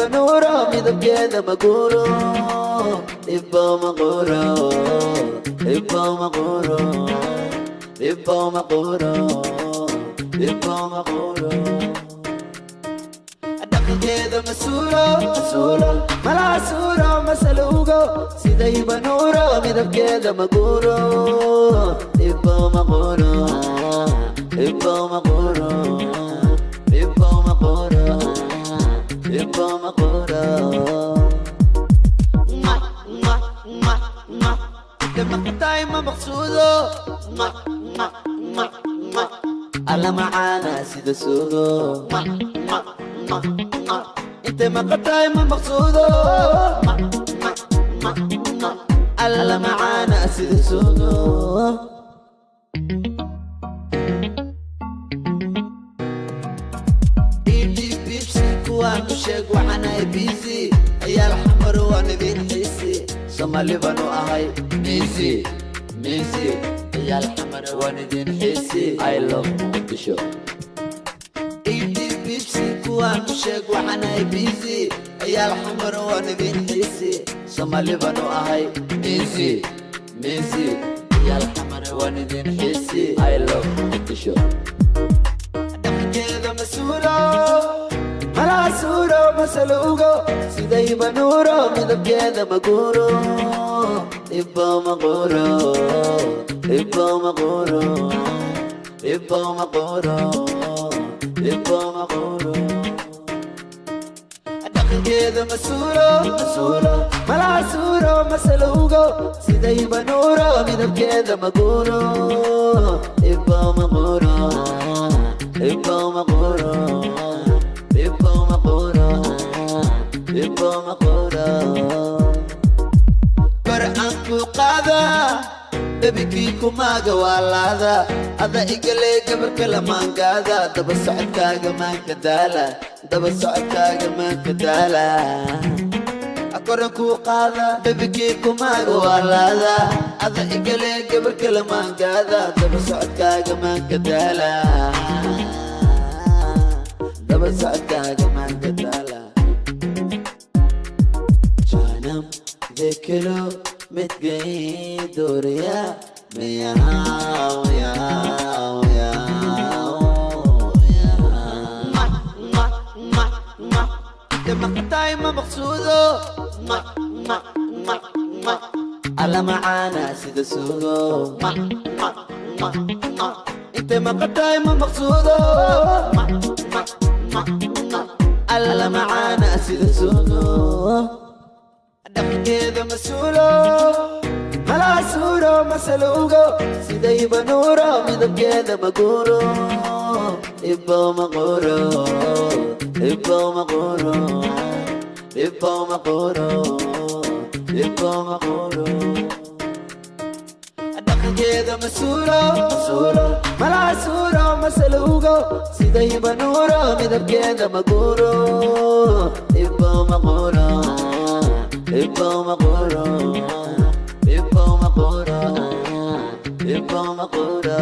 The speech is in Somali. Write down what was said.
Sidayba nuuro midabkeeda maguuro Ibbo maquuro Ibbo maquuro Ibbo maquuro Ibbo maquuro Dhaqankeeda masuulo masuulo malaha suuro masaluugo sidayba nuuro midabkeeda maguuro Ibbo maquuro Ibbo maquuro Ibbo maquuro Ibbo maquuro Ma ma ma ma Inta maqtaay ma maqsuudo Ma ma ma ma Alla macaana sida suugo Ma ma ma ma Inta maqtaay ma maqsuudo Ma ma ma ma Alla macaana sida suugo Kuwaan u sheeg waxaan ahay busy ciyaal xamar waan idin xiisi Soomaali baan u ahay busy busy ciyaal xamar waan idin xiisi I love Muqdisho EDPC kuwaan u sheeg waxaan ahay busy ciyaal xamar waan idin xiisi Soomaali baan u ahay busy busy ciyaal xamar waan idin xiisi I love Muqdisho Dhaqankeeda masuulo malaha suuro masaluugo sidayba nuuro midabkeeda maguuro Ibbo maquuro Ibbo maquuro Ibbo maquuro Ibbo maquuro Dhaqankeeda masuulo masuulo malaha suuro masaluugo sidayba nuuro midabkeeda maguuro Ibbo maquuro Ibbo maquuro Ibbo maquuro Ibbo maquuro Kor aan ku qaadaa debikii kumaaga waa laada ada igale gabarka lamaangaada daba socodkaaga maanka daala daba socodkaaga maanka daala Koran ku qaada debikii kumaaga waa laada ada igale gabarka lamaangaada daba socodkaaga maanka daala daba socodkaaga maanka daala Janam देख लो मिट गई दूरिया मैं यहाँ यहाँ यहाँ Ma ma ma ma Inta maqtaay ma maqsuudo Ma ma ma ma Alla macaana sida suugo Ma ma ma ma Inta maqtaay ma maqsuudo Ma ma ma ma Alla macaana sida suugo Dhaqankeeda masuulo malaha suuro masaluugo sidayba nuuro midabkeeda maguuro Ibbo maquuro Ibbo maquuro Ibbo maquuro Ibbo maquuro Dhaqankeeda masuulo masuulo malaha suuro masaluugo sidayba nuuro midabkeeda maguuro Ibbo maquuro Ibbo maquuro Ibbo maquuro Ibbo maquuro.